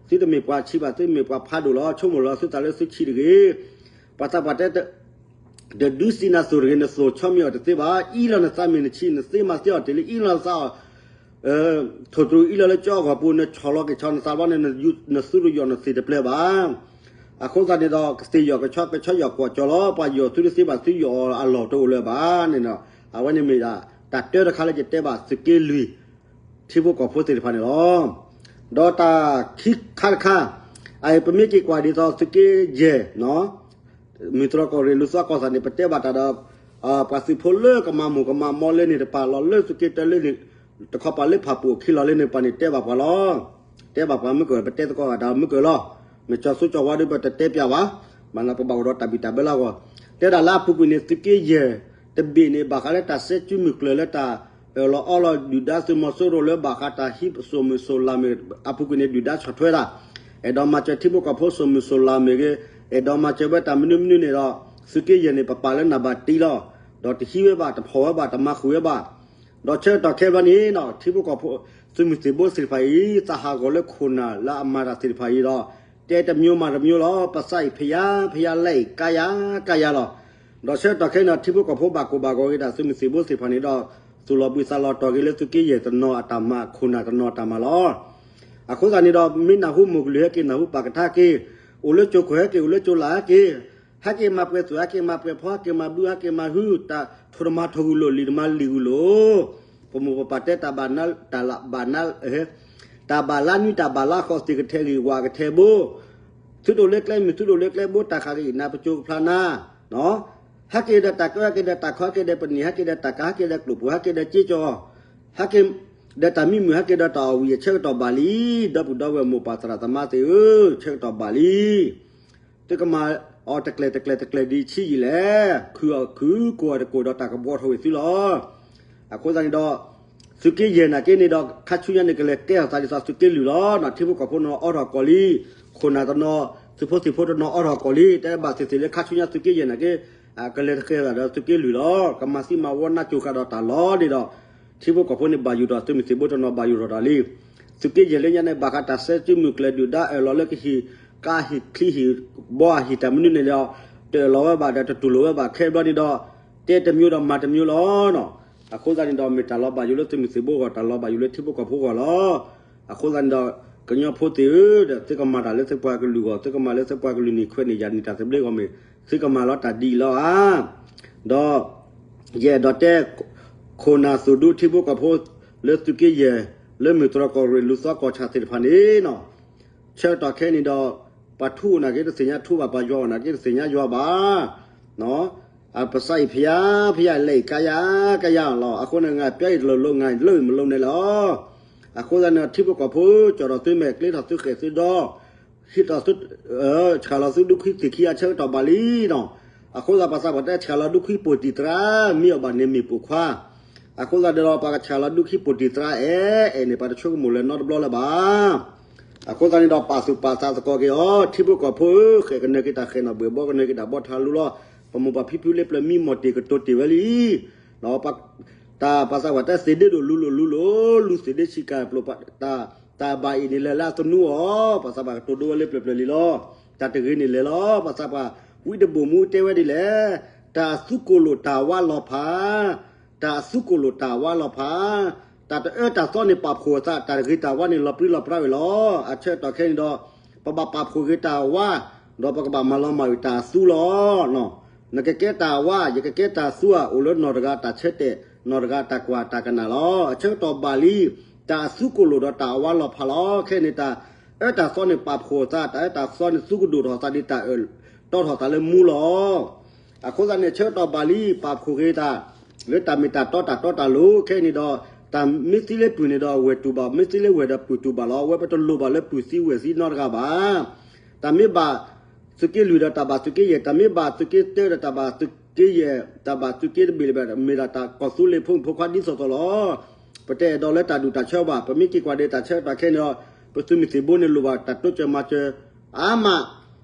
သုတမ့ၢ်ပှၤဆံးဘၣ်, သုမ့ၢ်ပှၤဖးဒိၣ်လီၤ. ဆိကမိၣ်လီၤသုသးလၢသုဆံးတဂ့ၤ. ပှၤသးပှၢ်တဲ တဒုးသံနၤသိၣ်တဂ့ၤ, နသိၣ်ဆီမံၤအီၤတသ့ဘၣ်. အံလီၤနသးမ့ၢ်နဆံး, နသ့မၤသ့အီၤတ့ၢ်လံ, အံလီၤနသးအီၤ, ထိၣ်တြူၢ်အံလီၤလၢကၠီအဂီၢ်ပူၤ, နဆီၣ်လီၤက့ၤဆီနသးဘျီန့ၣ် နသူတယီၢ်နသ့ၣ်တပျဲၢ်ဘၣ်. အဃိသတးန့ၣ်ဒီး ကသ့ၣ်ယီၢ်ကဆီ ကဆီယီၢ်ကွီၢ်ကၠီလီၤ. ပှၤယီၢ်သုတသ့ဘၣ်, သုယီၢ်အီၤအလီၢ်တအိၣ်လၢၤဘၣ်န့ၣ်ဒီး အဝဲန့ၣ်မ့ၢ်ဒၣ် တၢ်တၢတခါလၢယတဲဘၣ်သုးက့လွံၢ် ထံဖိကီၢ်ဖိသ့ၣ်တဖၣ်န့ၣ်လီၤ. ဒီးတၢ်ခံခါတခါ, အပမ့ၢ်က့ၤကွၢ်ဒ်သိးသုးက့ယဲၢ် မုၢ်တြီၢ်ကီၢ်ရ့ၣ်လူၤသီကီၢ်ဆၣ်န့ၣ် ပတဲဘၣ်တၢ်ဒီး ပှၤသုးဖိလၢကမၤမိၢ်ကမၤမီလၢန့ၣ်တပၤလီၤ, လၢသုးက့တၢလၢန့ၣ် တခီပၤလၢဖၣ်ပူၣ်အခံလီၤလၢန့ၣ် ပှၤန့ၣ်တဲဘၣ်ပှၤလီၤ. တဲဘၣ်ပှၤမုၢ်ကၢၢ် ပတဲသကိးတၢ်မုၢ်ကၢၢ်လီၤ. မ့ၢ်ကၠီၤစိကၠီၤဝါဒီး ပတတဲပျးဘၣ်, မ့ၢ်လၢပဘၣ်အိၣ်ဒီးတၢ်ဘံၣ်တၢ်ဘၢလၢအဂီၢ်, တဲဒၣ်လၢအပူၤကွံာ်န့ၣ် သုးက့ယဲၢ်တဘ့ၣ်န့ၣ် ဘၣ်ဃးလၢတၢ်စဲစုမုၢ်ကျၢၤလၢတၢ်အၢၣ်လီၤအီလီၤဒုၣ်ဒါသုးမီၤစိရိၤလၢဘၣ်ဃးတၢ်ဟံးစိာ်မုၢ်စိာ်လၤမ့ၢ် အပူၤကွံာ်န့ၣ် ဒုၣ်ဒါဆီၣ်ထွဲတၢ်, အဲၣ်ဒိးမၤစၢၤထံဖိကီၢ်ဖိစိာ်မုၢ်စိာ်လၤမ့ၢ်ဂ့ၤ, အဲၣ်ဒိးမၤစၢၤဝဲတၢ်မနုၤမနုၤန့ၣ်ဒီး သုးက့ယဲၢ်န့ၣ် ပပာ်လၢနၢ်ဘၣ်တံၢ်လီၤ. ဒီးတဟံးဝဲဘၣ် တဖီၣ်ဝဲဘၣ် တမၤဃုာ်ဝဲဘၣ်. ဒီးဆၢကတီၢ်ခဲဘျီန့ၣ် ထံဖိကီၢ်ဖိ သုးမုၢ်သံၣ်ဘိသ့ၣ်တဖၣ်အံၤ သးဟးဂီၤလၢခိၣ်နၢ်လၢအမၤတၢ်သ့ၣ်တဖၣ်အံၤဒီး တဲတမျိုးမၤတမျိုးလီၤ. ပသးအံၤဖဲယါဖဲယါ လဲအံၤကါယါကါယါလီၤ. ဒီးဆၢကတီၢ်ခဲန့ၣ်ဒီး ထံဖိကီၢ်ဖိဘၣ်ကိၢ်ဘၣ်ဂီၤက့ၤတၢ် သုးမုၢ်သံၣ်ဘိသ့ၣ်တဖၣ်န့ၣ်ဒီး သူၣ်လီၤဘှံးသးလီၤတီၤက့ၤလၢသုးက့ယဲၢ်တနီၤအတၢ်မၤ ခိၣ်နၢ်တနီၤအတၢ်မၤလီၤ. အဃိသတးန့ၣ်ဒီး မ့ၢ်နၢ်ဟူမိၢ်ကလုၢ်ဟဲက့ၤ နၢ်ဟူပၢ်ကထါက့ၤ, အိၣ်လၢကၠိခိၣ်ဟဲက့ၤ အိၣ်လၢကၠိလၢ်ဟဲက့ၤ, ဟဲက့ၤမၤပှဲၤသူၣ် ဟဲက့ၤမၤပှဲၤဖီ ဟဲက့ၤမၤဘု ဟဲက့ၤမၤဟု, တၢ်ထိၣ်တမၤထိၣ်ဂုၢ်လိာ် လံာ်တမၤလံာ်ဂုၢ်လိာ်, ပမိၢ်ပပၢ်တဲတၢ်ဘၣ်နါ တၢ်ဘၣ်နါ တၢ်ဘၣ်လါနွံ တၢ်ဘၣ်လါဃိး သ့ၣ်ကထဲဂ့ၢ်ဝးကထဲဘိ, သုတအိၣ်လၢကျဲမုၢ် သုတအိၣ်လၢကျဲဘိ တၢ်ဃးက့ၤနၤ ပကၠိကဖျါနၤ, ဟဲက့ၤဒီးတၢ်ကၢ ဟဲက့ၤဒီးတၢ်ခီ ဟဲက့ၤဒီးပနံာ် ဟဲက့ၤဒီးတၢ်ကါ ဟဲက့ၤဒီးကျိၣ်ပူၤ ဟဲက့ၤဒီးစ့ကၠီၤ, ဟဲက့ၤဒီးတၢ်မံမုာ် ဟဲက့ၤဒီးတၢ်အီၣ်ဝံၤ အဆၢကတီၢ်ဘၣ်လံ, ဒီပုၢ်ဒီဝဲၢ်မိၢ်ပၢ်သရၣ်သမါသ့ၣ်ဧၢ, ဆၢကတီၢ်ဘၣ်လံ. သုကမၤအီၤတကျဲၤတကျဲၤတကျဲၤဒ်ဆံးယံာ်လဲၣ်, ခုအီၤခု ကိၢ်အီၤတကိၢ်ဒီးတၢ်ကဘှီထီၣ်ဝံၤသုလီၤ. အဃိသတးန့ၣ်ဒီး သုးက့ယဲၢ်နာ်က့န့ၣ်ဒီး ခါဆူညါန့ၣ် ကလဲၤကဲထီၣ်သးဒ်သိးသုးက့လွံၢ်လီၤ. ထံဖိကီၢ်ဖိတနီၤအိးထီၣ်ကီၢ်လံ, ခိၣ်နၢ်တနီၤ သုးဖိသံၣ်ဖိတနီၤအိးထီၣ်ကီၢ်လံ, တဲဘၣ်သ့ၣ်သ့ၣ်လၢခါဆူညါသုးက့ယဲၢ်နာ်က့ ကလဲၤတကဲထီၣ်သးဒီးသုးက့လွံၢ်လီၤ. ကမၤသံမၤဝီနးကၠိၤဃာ်ဒီးတၢ်လီၤန့ၣ်ဒီး ထံဖိကီၢ်ဖိန့ၣ်ဘၣ်ယိၣ်ထီၣ် သုးမုၢ်သံၣ်ဘိတနီၤဘၣ်ယိၣ်ထီၣ်တၢ်လံ. သုးက့ယဲၢ်လၢညါန့ၣ် ဘၣ်ဃးတၢ်စဲစုမုၢ်ကျၢၤဒုၣ်ဒါအၢၣ်လီၤလၢကဟံၣ်ကါဟံၣ်ချံဟံၣ် ဘီအဟံၣ်တၢ်မနုၤန့ၣ်ဒီး တအၢၣ်လီၤဝဲဘၣ်ဒီးတတူၢ်လိာ်ဝဲဘၣ်ခဲဘျီန့ၣ်ဒီး တဲတမျိုးဒီးမၤတမျိုးလီၤ. အဃိသတးန့ၣ်ဒီး မ့ၢ်တၢ်လီၤဘၣ်ယိၣ်လၢသုးမုၢ်သံၣ်ဘိအဂီၢ် တၢ်လီၤဘၣ်ယိၣ်လၢထံဖိကီၢ်ဖိအဂီၢ်လီၤ. အဃိသတးန့ၣ်ဒီး ကညီဖိသ့ၣ်ဧၢ, ဒီးသုကမၤတၢ်လၢသုပှၤကလုာ်အဂီၢ်, သုကမၤလၢသုပှၤကလုာ်န့ၣ် ခွဲးန့ၢ်ယာ်န့ၢ်တၢ်သဘျ့အဂီၢ်မ့ၢ် သုကမၤလီၤတၢ်ဒ်အံၤလီၤဧါ. ဒီး ယအဲၣ်ဒိးတဲ ခိၣ်နၢ်သူၣ်ဒူထံဖိကီၢ်ဖိ လၢသုးက့ယဲၢ် လၢမုၢ်တြီၢ်ကီၢ်ရ့ၣ်လူၤသီကီၢ်ဆၣ်သ့ၣ်တဖၣ်န့ၣ် ဆၢကတီၢ်ခဲအံၤန့ၣ်ဒီး ပှၤထူအိၣ်နာ်က့တသ့ၣ်ညါထူဘၣ်, ပှၤယွၤအိၣ်နာ်က့တသ့ၣ်ညါယွၤဘၣ်. ပသးအံၤဖဲယါဖဲယါ လဲအံၤကါယါကါယါလီၤ. အဃိန့ၣ် ငါပျီအံၤတလိၤလိၤ ငါလၢအံၤမလိၤန့ၣ်လီၤ. အဃိသတးန့ၣ် ထံဖိကီၢ်ဖိ ကၠီၣ်ထီၣ်သုမဲာ် ကျ့ထီၣ်သုဃဲၣ်သုဒီ ဟံးထီၣ်သု ဆှၢလီၤသုဒူခွံသ့ၣ်ခံ အဆၢကတီၢ်ဘၣ်လံနီၤ. အဃိသတး ပှၤသးပှၢ်တဲ ဆှၢလီၤဒူခွံပိာ်တံၢ်သရၣ် မ့ၢ်အီၤဘၣ်န့ၣ်မ့ၢ်ပိာ်ခွါ. အဃိသတးဒီး ပှၤကဆှၢလီၤဒူခွံပိာ်တံၢ်သရၣ်အဲၣ်အဲၣ်န့ၣ် ပှၤတဆိကမိၣ်လၢၤနီတဘျီလၢၤဘၣ်. အဃိသတးန့ၣ်ဒီး ပာ်သူၣ်ပာ်သးသကိးက့ၤအီၤ ထံဖိကီၢ်ဖိဧၢ, ဃဲၣ်ကနၢၤက့ၤတၢ်ဃဲၣ်နီၣ်ဘှဲၣ် ဘီကနၢၤက့ၤတၢ်ဘီထးလူလီၤ. ပမိၢ်ပၢ်ဖံဖုလၢပျၢၤမံမီၢ်တ့ၢ်ကတိၤတ့ၢ်ဝဲလံ. တၢ်ပှၤသးပှၢ်တဲသ့ၣ်ဒ့ဒိၣ်လူလိာ်လူလိာ်, လူသ့ၣ်ဒ့ဆံးကၢ်ပျိာ်, တၢ်ဘၣ်အံၤန့ၣ်လဲၤလၢအသနူအီၤ, ပှၤသးပှၢ်ကတိၤဒိဝဲလၢပျၢၤပျၢၤလံလီၤ. တၢ်တဂ့ၤန့ၣ်လဲၤလီၤ. ပှၤသးပှၢ် ဝံတဘိၣ်မူတဲဝဲဒ်လဲၣ်, တၢ်အသူကိၣ်လိာ်တၢ်ဝါလီၤဖး တၢ်အသူကိၣ်လိာ်တၢ်ဝါလီၤဖး, တၢ်တအၢတၢ်သီန့ၣ်ပာ်ဖှိၣ်အသး, တၢ်တဂ့ၤတၢ်ဝါန့ၣ်လီၤပြံလီၤပြါဝဲလီၤ. အဆၢကတီၢ်ခဲအံၤန့ၣ်ဒီး ပဘၣ်ပာ်ဖှိၣ်ဂ့ၤတၢ်ဝါ, ဒီးပကဘၣ်မၤလီၤမၢ်ဂ့ၤတၢ်အသူလီၤ. နကကဲတၢ်ဝါ, ယကကဲတၢ်သူဧါ, အိၣ်လၢနီၢ်တဂၤတၢ်ဆၢတဲာ်, နီၢ်တဂၤတၢ်ကွၢ်တၢ်ကနၣ်လီၤ. အဆၢကတီၢ်ဘၣ်လံ, တၢ်အသူကိၣ်လိာ်ဒီးတၢ်အဝါလီၤဖးလီၤ. ခဲအံၤန့ၣ် တၢ်အၢတၢ်သီန့ၣ်ပာ်ဖှိၣ်အသး, တၢ်အၢတၢ်သီန့ၣ်သူကဒိၣ်ထီၣ်သးဒ်တၢ်အၢၣ်တီထီၣ်သးလၢမူလီၤ. အဃိသတးန့ၣ် ဆၢကတီၢ်ဘၣ်လံ ပာ်ဖှိၣ်ဂ့ၤတၢ် လၢတၢ်မ့ၢ်တၢ်တီတၢ်တီတၢ်လိၤ ခဲအံၤန့ၣ်ဒီး တၢ်မ့ၢ်သံလၢပုၢ်န့ၣ်ဒီး ဝဲၢ်တူၢ်ဘၣ်, မ့ၢ်သံလၢဝဲၢ်ဒီးပုၢ်တူၢ်ဘၣ်လီၤ. အဝဲပတလိၣ်ဘၣ်လၢပုၢ်သံဝဲၢ်သံနီတဂၤဘၣ်. တၢ်မ့ၢ်ဘၣ်သုးက့လွံၢ်ဒီးတၢ်ဘၣ်သုးက့ယဲၢ်, တၢ်မ့ၢ်ဘၣ်သုးက့တၢဒီးတၢ်ဘၣ်သုးက့ယဲၢ်, တၢ်ဘၣ်သုးက့တဘ့ၣ်လၢၤဘၣ်, မ့ၢ်ဒၣ်တၢ်ကီၢ်သူလ့ၤဖိမုၣ်ဖိခွါဒ်သိးသိးလီၤ. ပတအဲၣ်ဒိးလၢတၢ်ဒူၣ်တၢ်ဆၢဘၣ်. ပမ့ၢ်က့ၤကွၢ်ဒီးတၢ်ဆၢကတီၢ်ခဲအံၤန့ၣ်ဒီး ပသုးမုၢ်သံၣ်ဘိန့ၣ်လိၣ်ဘၣ်တၢ်တိစၢၤမၤစၢၤအါမး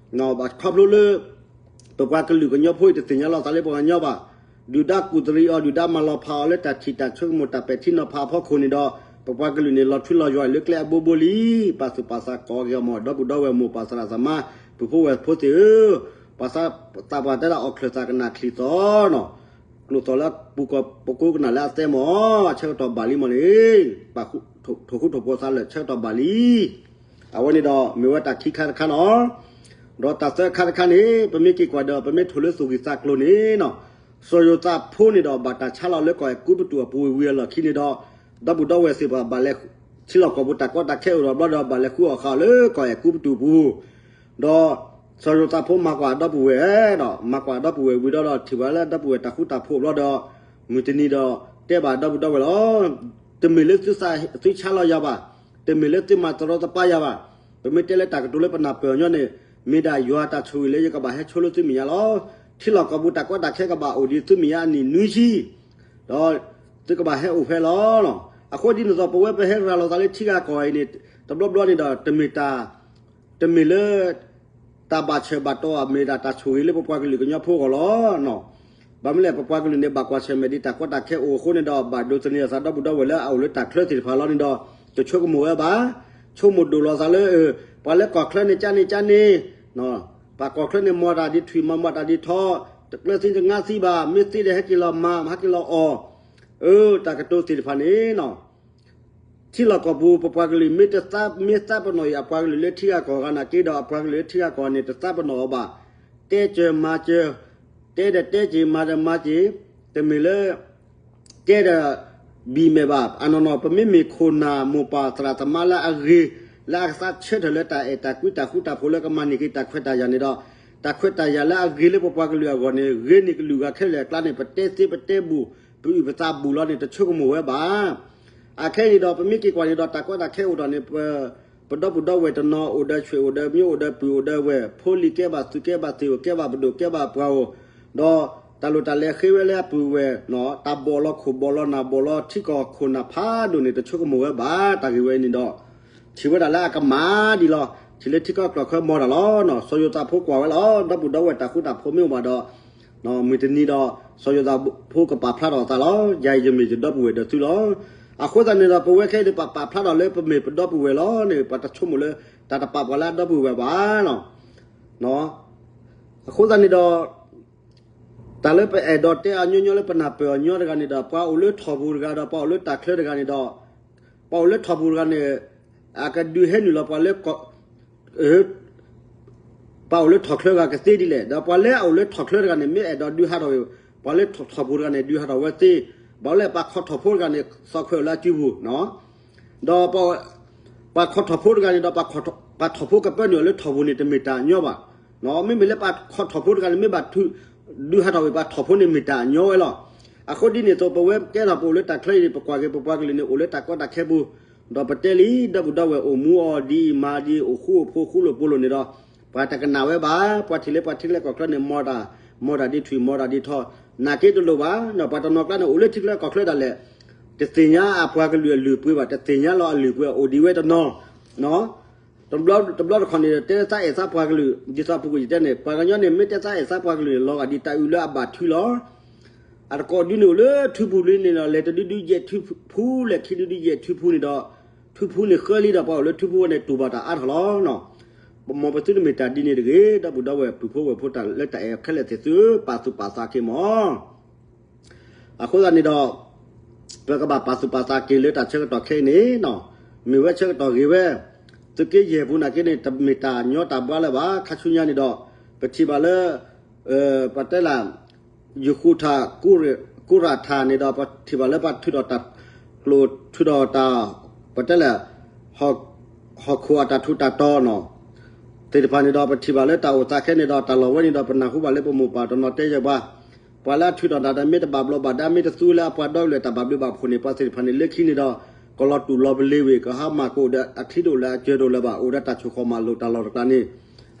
ဘၣ်ခီဖျိလၢ ပပှၤကလုာ်ကညီဖိအံၤတသ့ၣ်ညါလီၤသးလၢပှၤကညီဘၣ်. ဒုၣ်ဒါကူၣ်တရံးအီၤ, ဒုၣ်ဒါမၤလီၤဖးအီၤလၢတၢ်ထံၣ်တၢ်ဆိကမိၣ်တၢ်ပဲာ်ထံနီၤဖးအဖီခိၣ်န့ၣ်ဒီး ပပှၤကလုာ်န့ၣ် လီၤထွံလီၤယွၤအံၤလၢကျဲအဘိဘိလံ. ပာ်သူၣ်ပာ်သးကိးက့ၤအီၤမ့ၢ် ဒီပုၢ်ဒီဝဲၢ်မိၢ်ပၢ်သရၣ်သမါ ပုၢ်ဖိဝဲၢ်ဖိသ့ၣ်ဧၢ, ပှၤသးပှၢ်တဲဒၣ်အီၣ်ချၢၣ်သးကနၣ်ချံၣ်သီနီၤ, ကျိၣ်သီၣ်လၢပူၤကီၢ်ပကိကနၣ်လၢအသဲမ့ၢ်, ဆၢကတီၢ်ဘၣ်လံမ့ၢ်န့ၣ် ပာ်ထိၣ်ဃူထိၣ်ဖိးသးလၢာ် ဆၢကတီၢ်ဘၣ်လံ. အဝဲန့ၣ်ဒီးမ့ၢ်ဝဲတၢ်ခံခါတခါနီၤ. ဒီးတၢ်သၢခါတခါန့ၣ် ပမ့ၢ်က့ၤကွၢ်ဒီး ပမ့ၢ်ထိၣ်လၢသူၣ်ဂံၢ်သးကျိၤန့ၣ်နီၤ, စီၤယိၤသးဖိန့ၣ်ဒီး ဘၣ်တၢ်ဆါလီၤလၢကီၢ်အဲၤကူပတူးအပူၤဝံၤအလီၢ်ခံန့ၣ်ဒီး ဒီပုၢ်ဒီဝဲၢ်သ့ၣ်တဖၣ်ဘၣ်လဲၤ ထံလီၢ်ကီၢ်ပူၤတၢ်ကီတၢ်ခဲအိၣ်ဒီးဘျီဒီး ဘၣ်လဲၤဃုအီၣ်ဃာ်အီၤလၢကီၢ်အဲၤကူပတူးအပူၤ ဒီးစီၤယိၤသးဖိမၤကွၢ်အဒီပုၢ်ဝဲၢ်ဒီး မၤကွၢ်အဒီပုၢ်ဝဲၢ်ဝံၤဒီး ထံၣ်ဘၣ်လၢအဒီပုၢ်ဝဲၢ်တၢ်ဃူတၢ်ဖိးဘျီဒီး မုၢ်တနံၤဒီးတဲဘၣ်အဒီပုၢ်ဒီဝဲၢ်လီၤ. တမ့ၢ်လၢသုသးဆါလီၤယၤဘၣ်, တမ့ၢ်လၢသုမၤတရီတပါယၤဘၣ်. ပမ့ၢ်တဲလၢတၢ်ကတိၤလၢပနၢ်ပၢၢ်အီၤညီန့ၣ် မ့ၢ်ဒၣ်ယွၤတၢ်ဆိၣ်ဂ့ၤလၢယကဘၣ်ဟဲဆိလၢသုမဲာ်ညါလီၤ. ထံလီၢ်ကီၢ်ပူၤတၢ်ကီတၢ်ခဲကဘၣ်အိၣ်ဒံးသုမဲာ်ညါအနံၣ်နွံဆံ ဒီးသုကဘၣ်ဟဲအိၣ်ဖဲလီၤ. အဃိဒ်န့ၣ်သိး ပဝဲပဟဲရၤလီၤသးလၢထံဂၤကီၢ်ဂၤအံၤန့ၣ် တဘျီဘျီန့ၣ်ဒီး တမ့ၢ်တၢ် တမ့ၢ်လၢ တၢ်ဘၣ်ဆၢဘၣ်တီၢ် မ့ၢ်ဒၣ်တၢ်ဆိၣ်ဂ့ၤလၢပပှၤကလုာ်ကညီဖိအဂီၢ်လီၤ. ဘၣ်မနုၤလဲၣ် ပပှၤကလုာ်န့ၣ် ဘၣ်ကွၢ်ဆၢၣ်မဲာ်ဒ်တၢ်ကီတၢ်ခဲအိၣ်အဃိန့ၣ်ဒီး ဘၣ်ဒိးသန့ၤအသးဒီပုၢ်ဒီဝဲၢ်လၢအအိၣ်လၢတၢ်ချၢသ့ၣ်တဖၣ်လီၤန့ၣ်ဒီး တဆိကမိၣ်ဝဲဘၣ်. ဆိကမိၣ်ဒိၣ်လီၤသးလၢ ပှၤလၢကီၢ်ချၢန့ၣ် ကန့ၣ်ကန့ၣ် ပှၤကီၢ်ချၢန့ၣ် မၤတၢ်ဒ်ထွံၣ်မၤ မၤတၢ်ဒ်ထီ တကျၢၤသံတငါသံဘၣ်, မ့ၢ်သ့ဒီးဟဲက့ၤလီၤမၤ ဟဲက့ၤလီၤအီၣ်, အၢ တၢ်ကတိၤသ့ၣ်တဖၣ်န့ၣ် ထံလီၢ်ကီၢ်ပူၤ ပပှၤကလုာ်မ့ၢ်တသး မ့ၢ်သးပနီၣ်အံၤ အပှၤကလုာ်လၢထံဂၤကီၢ်ဂၤနာ်က့ဒီး အပှၤကလုာ်လၢထံဂၤကီၢ်ဂၤန့ၣ် တသးပနီၣ်အီၤဘၣ်. တဲစၢၤမၤစၢၤ, တဲဒီးတဲက့ၤ မၤဒီးမၤက့ၤ, တမ့ၢ်လၢ တဲဒီး ဘံၣ်မဲာ်ဘၣ်. အနီၢ်နီၢ် ပမ့မ့ၢ်ခိၣ်နၢ်မိၢ်ပၢ်သရၣ်သမါလၢအဂ့ၤ, လၢအကသးဆၢထၢၣ်လၢတၢ်အဲၣ်တၢ်ကွံတၢ်ဃူတၢ်ဖိးလၢကမၤန့ၢ်က့ၤတၢ်ခွဲးတၢ်ယာ်န့ၣ်ဒီး, တၢ်ခွဲးတၢ်ယာ်လၢအဂ့ၤလၢပပှၤကလုာ်အဂီၢ်န့ၣ် ဂ့ၤန့ၢ်ကလုာ်ဂၤခဲလၢာ်အကျါန့ၣ် ပတဲသ့ပတဲဘူၣ်, ပအုၣ်ပသးဘူၣ်လီၤန့ၣ် တဆိကမိၣ်ဝဲဘၣ်. အခဲအံၤန့ၣ်ဒီး ပမ့ၢ်က့ၤကွၢ်န့ၣ်ဒီး တၢ်ကီတၢ်ခဲအိၣ်ဒီးန့ၣ် ပ ပဒီပုၢ်ဒီဝဲၢ်တနီၤ အိၣ်ဒီးဆွေ အိၣ်ဒီးမျိုး အိၣ်ဒီးပုၢ်အိၣ်ဒီးဝဲၢ်, ဖိလံၤကဲဘၣ်သုးကဲဘၣ်သ့ၣ်ဧိၤ ကဲဘၣ်ပဒိၣ်ကဲဘၣ်ပှၤဧိၤ, ဒီးတၢ်လိၣ်တၢ်လဲၤဃ့ဝဲလၢအပုၢ်ဝဲၢ်, တၢ်ဘီၣ်လီၤခိၣ်ဘီၣ်လီၤနၢ်ဘီၣ်လီၤထံကီၢ်ခိၣ်နၢ်ဖးဒိၣ်န့ၣ် တဆိကမိၣ်ဝဲဘၣ် တၢ်ဂ့ၢ်ဝဲန့ၣ်ဒီး ထံၣ်ဝဲဒၣ်လၢအကမၣ်ဒံးလီၤ. ထံၣ်လၢထံကီၢ်ကျီၢ်ခၢမီတၢ်လီၤ. စီၤယိၤသးဖိကွၢ်ဝဲလီၤ. ဒီပုၢ်ဒီဝဲၢ်တၢ်ဃူတၢ်ဖိးမ့ၢ်အိၣ်ဘၣ်ဒီး မုၢ်တနံၤဒီး စီၤယိၤသးဖိကပာ်ဖျါထီၣ်အသးလီၤ. ယၤအံၤယမ့ၢ်ယဒီပုၢ်ဝဲၢ်ဒီးသုလီၤ. အဃိသတးန့ၣ်ဒီး ပဝဲခဲအံၤန့ၣ် ပပာ်ဖျါထီၣ်လၢပမ့ၢ်ပဒီပုၢ်ဝဲၢ်လီၤန့ၣ် ပတဆိကမိၣ်လၢ တၢ်တပာ်ပှၤလၢအဒီပုၢ်ဝဲၢ်ဘၣ်လီၤ. အဃိသတးန့ၣ်ဒီး တၢ်လၢပအဲၣ်ဒိးတဲအီၤညီညီလၢပနၢ်ပၢၢ်အီၤညီတဂၤန့ၣ်ဒီး ပှၤအိၣ်လၢထီၣ်ပူၤတဂၤဒီး ပှၤအိၣ်လၢတၢ်ချၢတဂၤန့ၣ်ဒီး ပှၤအိၣ်လၢထီၣ်ပူၤတဂၤန့ၣ် အကဒုးဟဲနုာ်လီၤပှၤလၢ ပှၤအိၣ်လၢထီၣ်ချၢတဂၤကသ့ဒ်လဲၣ်. ဒီးပှၤလၢအအိၣ်လၢထီၣ်ချၢတဂၤန့ၣ် မ့ၢ်အဲၣ်ဒိးဒုးဟးထီၣ်ဝဲ ပှၤလၢထီၣ်ပူၤတဂၤန့ၣ် ဒုးဟးထီၣ်ဝဲသ့. ဘၣ်ဝဲလၢပှၤခီၣ်ထီၣ်ဖိတဂၤန့ၣ် သီၣ်ခွဲးအိၣ်လၢအစုပူၤ ဒီး ပှၤခီၣ်ထီၣ်ဖိတဂၤန့ၣ်ဒီး ပှၤထီၣ်ဖိကပၢနုာ်အီၤလၢထီၣ်ပူၤန့ၣ် တမ့ၢ်တၢ်အညီဘၣ်. မ့မ့ၢ်လၢပှၤခီၣ်ထီၣ်ဖိတဂၤန့ၣ် မ့ၢ်ဘၣ်ထုး ဒုးဟးထီၣ်ဝဲပှၤထီၣ်ဖိန့ၣ်မ့ၢ်တၢ်အညီဝဲလီၤ. အဃိဒ်န့ၣ်အသိး ပဝဲကဲထီၣ်ပအိၣ်လၢတၢ်ချၢအံၤန့ၣ် ပကွၢ်က့ၤပပှၤကလုာ်န့ၣ် အိၣ်လၢတၢ်ကီတၢ်ခဲပူၤ ဒီးပတဲလံ ဒီပုၢ်ဒီဝဲၢ်အိၣ်မူအီၤဒ်အံၤမၤဒ်အံၤ အိၣ်ဃူအိၣ်ဖိးဃူလိာ်ဖိးလိာ်န့ၣ်ဒီး ပှၤတကနၣ်ဝဲဘၣ်. ပှၤထံၣ်လၢပှၤထံချၢကီၢ်ချၢန့ၣ် မီတၢ်, မီတၢ်ဒ်ထွံၣ် မီတၢ်ဒ်ထီ, နာ်က့တလိၣ်ဘၣ်. ပှၤတနီၤကျါန့ၣ် အိၣ်လၢထံချၢကီၢ်ချၢဒၣ်လဲာ် တသ့ၣ်ညါအပှၤကလုာ်အလုၢ်အပှ့ၤဘၣ်, တသ့ၣ်ညါလီၤအလုၢ်အပှ့ၤ အိၣ်ဒံးဝဲတနီၤ တဘျီတခီၣ်န့ၣ် တဲသးအဲၣ်သးပှၤကလုာ်, ဒ်သိးပူၤကွံာ်ယတဲန့ၣ် ပှၤကညီန့ၣ် မ့ၢ်တဲသးအဲၣ်သးပှၤကလုာ်န့ၣ် လီၤဂာ်ဒ်တၢ်အုၣ်လၢအဘၣ်ထုလီၤ. အတကိးဒုန့ၣ်အိၣ်လၢထုပူၤလံန့ၣ်ဒီး လဲၤတဒုဒုယဲၢ်ထုဖူ လဲၤခံဒုဒုယဲၢ်ထုဖူန့ၣ်ဒီး ထုဖူန့ၣ်ဃၢလံဒီး ပှၤအိၣ်လၢထုဖူဝဲန့ၣ်တူၢ်ဘၣ်တၢ်အါထီၣ်လီၤ. ပမ့ၢ်ပသုတမ့ၢ်တၢ်ဒ်န့ၣ်တဂ့ၤ, ဒီပုၢ်ဒီဝဲၢ်ပုၢ်ဖိဝဲၢ်ဖိတၢ်လၢတၢ်အဲၣ်ခဲလၢာ်သ့ၣ်သုဧၢ, ပာ်သူၣ်ပာ်သးက့ၤမး အဃိသတးန့ၣ်ဒီး ပကဘၣ်ပာ်သူၣ်ပာ်သးက့ၤလၢတၢ်ဆၢကတီၢ်ခဲအံၤန့ၣ်, မ့ၢ်ဝဲဆၢကတီၢ်ဂ့ၤဝဲ, သုးက့ယဲၢ်ပူၤနာ်က့န့ၣ် တမ့ၢ်တၢ်ညီတၢ်ဘှါလၢၤဘၣ်. ခါဆူညါန့ၣ်ဒီး ပထံၣ်ဘၣ်လၢ ပတဲလၢ ယဃူထၣ် ကိရၣ်ထၣ်န့ၣ်ဒီး ပထံၣ်ဘၣ်လၢပှၤထုးထီၣ်တၢ်ကျိာ် ထုးထီၣ်တၢ် ပတဲလၢ ဟီၣ်ခိၣ်အတၢ်ထူးတၢ်တီၤနီၤ သ့ၣ်တဖၣ်န့ၣ်ဒီး ပထံၣ်ဘၣ်လၢတၢ်အိၣ်သးခဲန့ၣ်ဒီး တၢ်လီၢ်ဝဲန့ၣ်ဒီး ပနၢ်ဟူဘၣ်လၢပမိၢ်ပၢ်တနီၤတဲယဲၢ်ပှၤ, ပှၤလၢအထုးထီၣ်တၢ်ဒီး မ့ၢ်တဘၣ်ဘျီးဘၣ်ဒါ မ့ၢ်တသူလၢအပှၤဒီကလုာ်တၢ်ဘၣ်ဘျုးဘၣ်ဖှိၣ်န့ၣ် ပှၤသ့ၣ်တဖၣ်န့ၣ် လၢခံန့ၣ်ဒီး ကလီၤတူာ်လီၤပလ့ၤဝံၤ ကဟါမၢ်ကအိၣ်ဒီးအချံတအိၣ်လၢအစၢၤတအိၣ်လၢၤဘၣ် အိၣ်ဒီးတၢ်ဆိၣ်ဃီၣ်မၤလိာ်တၢ်လီၢ်တကျါန့ၣ်,